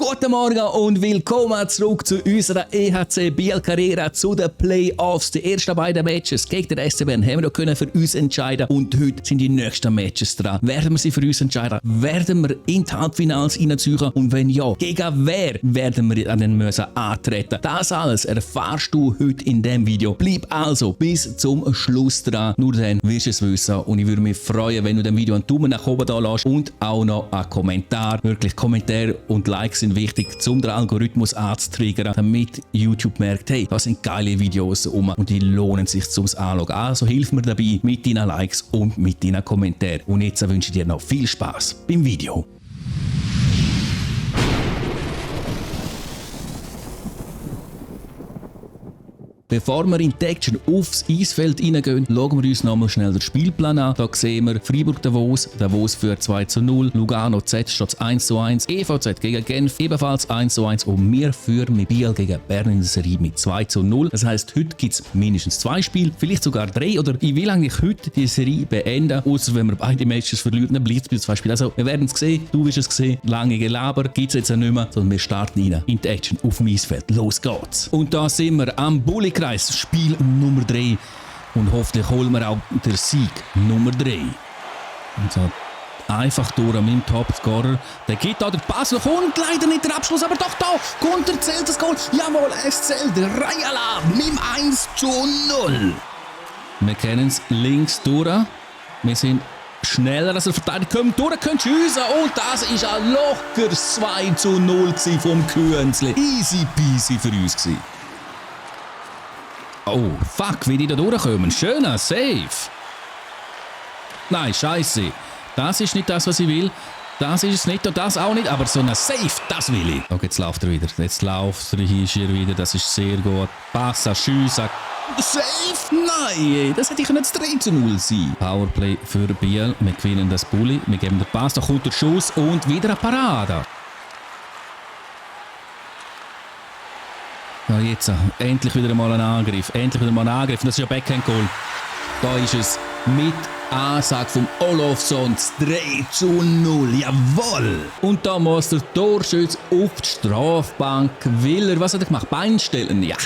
Guten Morgen und willkommen zurück zu unserer EHC Biel Carrera zu den Playoffs. Die ersten beiden Matches gegen den SC Bern haben wir noch für uns entscheiden und heute sind die nächsten Matches dran. Werden wir sie für uns entscheiden? Werden wir in die Halbfinals reinziehen? Und wenn ja, gegen wer werden wir an den müssen antreten? Das alles erfährst du heute in diesem Video. Bleib also bis zum Schluss dran, nur dann wirst du es wissen und ich würde mich freuen, wenn du dem Video einen Daumen nach oben da lässt und auch noch einen Kommentar. Wirklich Kommentare und Likes sind wichtig, um den Algorithmus anzutriggern, damit YouTube merkt, hey, da sind geile Videos und die lohnen sich zum Anschauen. Also hilf mir dabei mit deinen Likes und mit deinen Kommentaren. Und jetzt wünsche ich dir noch viel Spaß beim Video. Bevor wir in die Action aufs Eisfeld reingehen, schauen wir uns nochmal schnell den Spielplan an. Da sehen wir Freiburg-Davos, Davos führt 2:0, Lugano Z steht 1:1, EVZ gegen Genf ebenfalls 1:1 und wir führen mit Biel gegen Bern in der Serie mit 2:0. Das heisst, heute gibt es mindestens 2 Spiele, vielleicht sogar 3 oder ich will eigentlich heute die Serie beenden, außer wenn wir beide Matches verlieren, dann bleibt es bei 2 Spielen. Also wir werden es sehen, du wirst es sehen, lange Gelaber gibt es jetzt nicht mehr, sondern wir starten rein in die Action auf dem Eisfeld. Los geht's! Und da sind wir am Bulli Spiel Nummer 3 und hoffentlich holen wir auch den Sieg Nummer 3. Also einfach durch mit dem Topscorer. Der geht da, der Pass noch und leider nicht der Abschluss, aber doch da, Gunter zählt das Goal. Jawohl, es zählt, Rayala mit dem 1:0. Wir kennen es links durch. Wir sind schneller als der Verteidiger, können durch, können schiessen und das ist ein locker 2:0 vom Künzli. Easy peasy für uns gewesen. Oh, fuck, wie die da durchkommen. Schöner Save. Nein, scheiße. Das ist nicht das, was ich will. Das ist es nicht und das auch nicht. Aber so ein Save, das will ich. Okay, jetzt läuft er wieder. Jetzt läuft er hier wieder. Das ist sehr gut. Passa, Schüsse. Save? Nein, das hätte ich nicht 3:0 sein. Powerplay für Biel. Wir gewinnen das Bulli. Wir geben den Pass. Da kommt der Schuss und wieder eine Parade. Ja, jetzt endlich wieder mal ein Angriff. Endlich wieder mal ein Angriff. Das ist ja Backhand-Goal. Da ist es mit Ansage vom Olofsson 3:0. Jawohl! Und da muss der Torschütze auf die Strafbank. Was hat er gemacht? Beinstellen? Ja.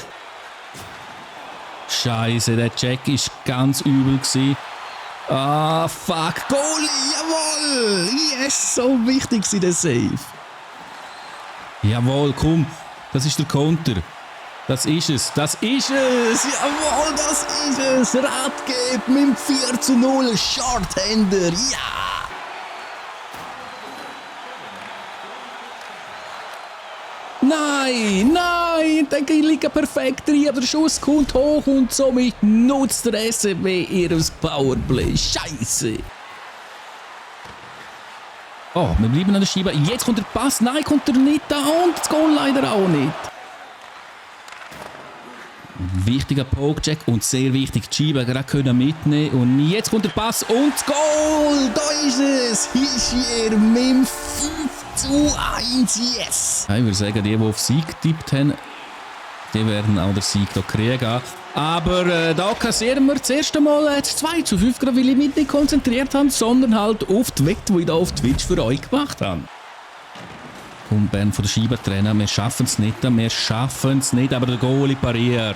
Scheiße, der Check ist ganz übel gewesen. Ah, fuck. Goalie! Jawohl! Yes, so wichtig war der Save. Jawohl, komm. Das ist der Konter. Das ist es. Das ist es. Jawohl, das ist es. Ratgeber mit dem 4:0. Shorthander. Ja. Nein. Ich denke, ich liege perfekt rein. Aber der Schuss kommt hoch und somit nutzt der SCB ihr Powerplay. Scheiße. Oh, wir bleiben an der Scheibe. Jetzt kommt der Pass. Nein, kommt er nicht da. Und das Goal leider auch nicht. Wichtiger Pokecheck und sehr wichtig, die Scheibe gerade können mitnehmen. Und jetzt kommt der Pass und das Goal. Da ist es. Hischier mit dem 5:1. Yes. Ich würde sagen, die auf Sieg getippt haben, die werden auch den Sieg hier kriegen. Aber da kassieren wir das erste Mal 2:5, gerade weil ich mich nicht konzentriert habe, sondern halt auf die Wette, die ich hier auf Twitch für euch gemacht habe. Und Bern von der Scheibe trennen, wir schaffen es nicht, aber der Goalie pariert.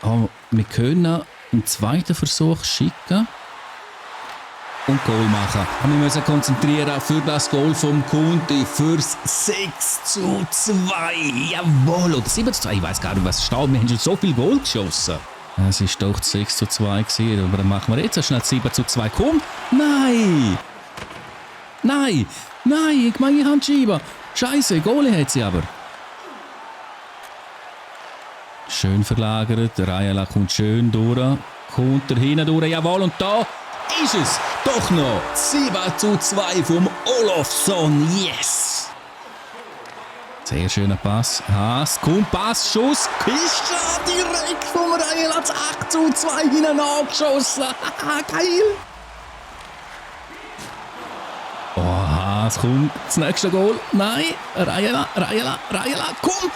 Oh, wir können einen zweiten Versuch schicken und Goal machen. Und wir müssen konzentrieren für das Goal vom Kunti fürs 6:2. Jawohl, oder 7:2, ich weiß gar nicht, was steht. Wir haben schon so viel Goal geschossen. Es war doch 6:2 gewesen, aber dann machen wir jetzt schnell 7:2. Komm! Nein, ich meine, ich habe die Scheibe. Scheiße, Goalie hat sie aber. Schön verlagert, Rayala kommt schön durch. Kommt er hinten durch, jawohl, und da ist es doch noch 7:2 vom Olofsson. Yes! Sehr schöner Pass. Haas, kommt Pass, Schuss. Kischa direkt vom Rayala 8:2 hinten angeschossen. Geil! Oh, Haas, kommt das nächste Goal. Nein, Rayala, komm!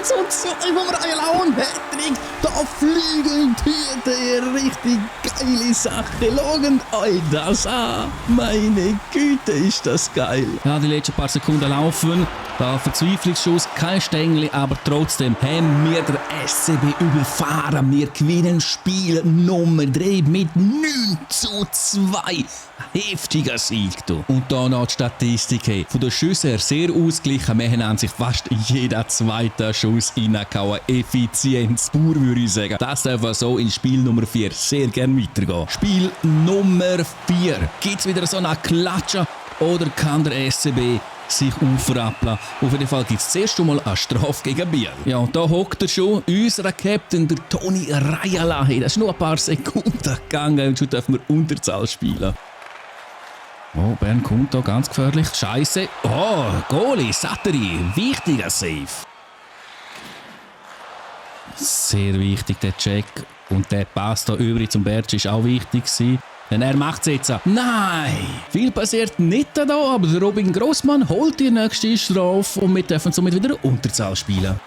1:2 vom Ryan Hattrick. Da fliegen Tüte, richtig geile Sache. Schaut euch das an. Meine Güte, ist das geil. Ja, die letzten paar Sekunden laufen. Da Verzweiflungsschuss, kein Stängli, aber trotzdem haben wir den SCB überfahren. Wir gewinnen Spiel Nummer 3 mit 9:2. Heftiger Sieg, du. Und da noch die Statistik. Hey. Von den Schüssen her sehr ausgeglichen. Wir haben an sich fast jeder zweite Schuss reingehauen. Effizienz pur, würde ich sagen. Das darf so in Spiel Nummer 4 sehr gerne weitergehen. Spiel Nummer 4. Gibt es wieder so eine Klatsche oder kann der SCB sich aufrappeln? Auf jeden Fall gibt es zuerst einmal eine Strafe gegen Biel. Ja, und da hockt er schon, unser Captain, der Toni Rajala. Hey, das ist nur ein paar Sekunden gegangen und schon dürfen wir Unterzahl spielen. Oh, Bern kommt da ganz gefährlich. Scheiße. Oh, Goalie, Satteri. Wichtiger Save. Sehr wichtig, der Check. Und der Pass da übrig zum Bertsch ist auch wichtig gewesen. Denn er macht es jetzt. Nein! Viel passiert nicht da, aber der Robin Grossmann holt die nächste Strafe und wir dürfen somit wieder Unterzahl spielen.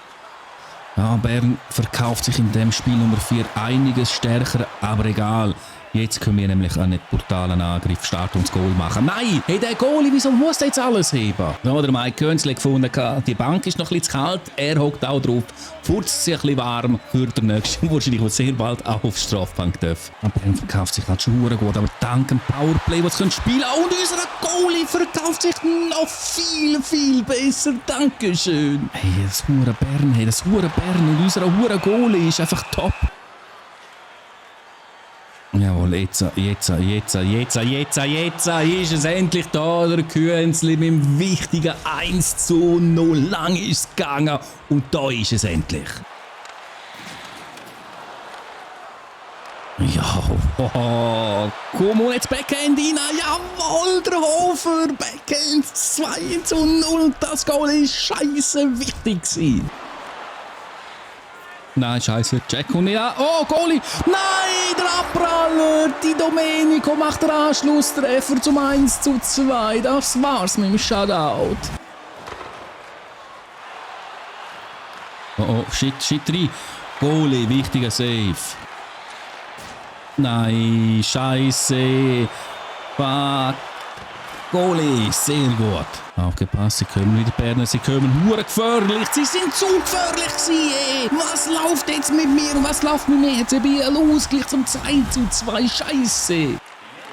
Ja, Bern verkauft sich in dem Spiel Nummer 4 einiges stärker, aber egal. Jetzt können wir nämlich einen brutalen Angriff starten und das Goal machen. Nein! Hey, der Goalie, wieso muss der jetzt alles heben? Ja, der Mike Könzle gefunden, die Bank ist noch ein bisschen zu kalt, er hockt auch drauf, furzt sich ein bisschen warm für den nächsten, wahrscheinlich der sehr bald auch auf die Strafbank darf. Aber er verkauft sich halt schon gut, aber dank dem Powerplay, das können spielen und unser Goalie verkauft sich noch viel, viel besser. Dankeschön. Hey, das hure Bern, und unser hure Goalie ist einfach top. Jawohl, jetzt ist es endlich da, der Künzli mit dem wichtigen 1:0. Lang ist es gegangen und da ist es endlich. Ja, komm und jetzt Backhand rein. Jawohl, der Hofer, Backhand 2:0 und das Goal ist scheisse wichtig gewesen. Nein, scheiße, Jack und nicht an. Oh, Goalie! Nein, der Abpraller! Die Domenico macht den Anschlusstreffer zum 1:2. Das war's mit dem Shutout. Oh, shit rein. Goalie, wichtiger Save. Nein, scheiße. Fuck. Goalie, sehr gut. Aufgepasst, sie kommen wieder Berner, sie kommen hure gefährlich. Sie sind zu gefährlich gewesen, ey. Was läuft jetzt mit mir? Was läuft mit mir? Jetzt habe ich einen Ausgleich zum 2:2. Scheiße.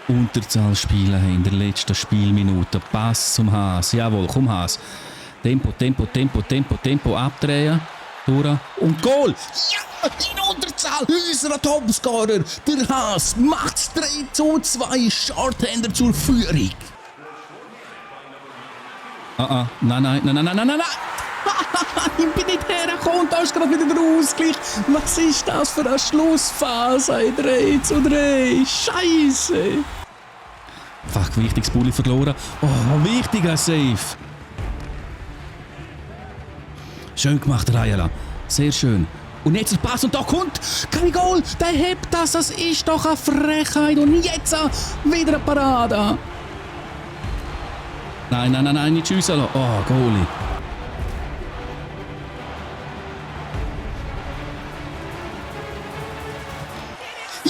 Unterzahl spielen in der letzten Spielminute. Pass zum Haas. Jawohl, komm Haas. Tempo abdrehen. Durch. Und Goal! Ja, in Unterzahl! Unser Topscorer, der Haas, macht es 3:2. Shorthander zur Führung. Nein. Ich bin nicht hergekommen, da ist gerade wieder der Ausgleich. Was ist das für eine Schlussphase? 3:3. Scheiße. Fuck, wichtiges Bulli verloren. Oh, wichtiger Save. Schön gemacht, Rajala. Sehr schön. Und jetzt der Pass und da kommt kein Goal. Der hebt das. Das ist doch eine Frechheit. Und jetzt wieder eine Parade. Nein, nicht schiessen lassen. Oh, Goalie.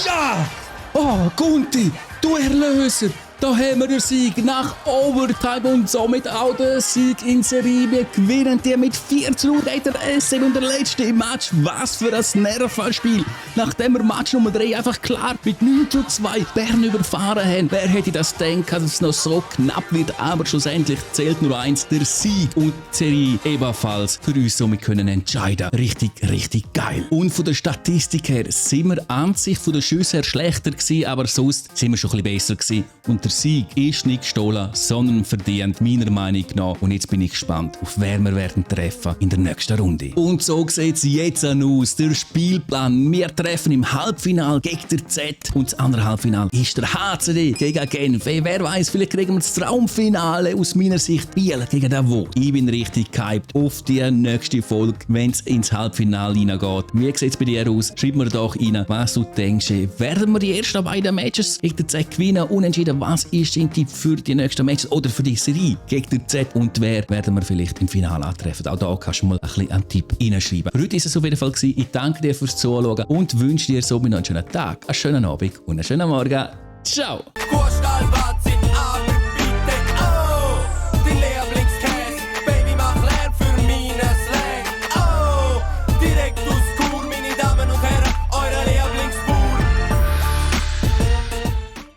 Ja! Oh, Gunti, du Erlöser. Da haben wir den Sieg nach Overtime und somit auch den Sieg in Serie. Wir gewinnen die mit 4:0 der SC und der letzte Match. Was für ein Nervenspiel. Nachdem wir Match Nummer 3 einfach klar mit 9:2 Bern überfahren haben. Wer hätte das gedacht, dass es noch so knapp wird, aber schlussendlich zählt nur eins, der Sieg und die Serie ebenfalls für uns somit können entscheiden. Richtig geil. Und von der Statistik her sind wir an sich von den Schüssen her schlechter gewesen, aber sonst sind wir schon ein bisschen besser gewesen. Und der Sieg ist nicht gestohlen, sondern verdient, meiner Meinung nach. Und jetzt bin ich gespannt, auf wer wir werden treffen in der nächsten Runde. Und so sieht es jetzt aus. Der Spielplan. Wir treffen im Halbfinale gegen der Z. Und das andere Halbfinale ist der HCD gegen Genf. Wer weiß, vielleicht kriegen wir das Traumfinale aus meiner Sicht Biel gegen Davos. Ich bin richtig gehypt auf die nächste Folge, wenn es ins Halbfinale hineingeht. Wie sieht es bei dir aus? Schreib mir doch rein, was du denkst. Werden wir die ersten beiden Matches gegen der Z gewinnen? Unentschieden, was was ist dein Tipp für die nächsten Matches oder für die Serie gegen den Z und wer werden wir vielleicht im Finale antreffen? Auch da kannst du mal ein bisschen einen Tipp reinschreiben. Für heute ist es auf jeden Fall gewesen. Ich danke dir fürs Zuschauen und wünsche dir so noch einen schönen Tag, einen schönen Abend und einen schönen Morgen. Ciao!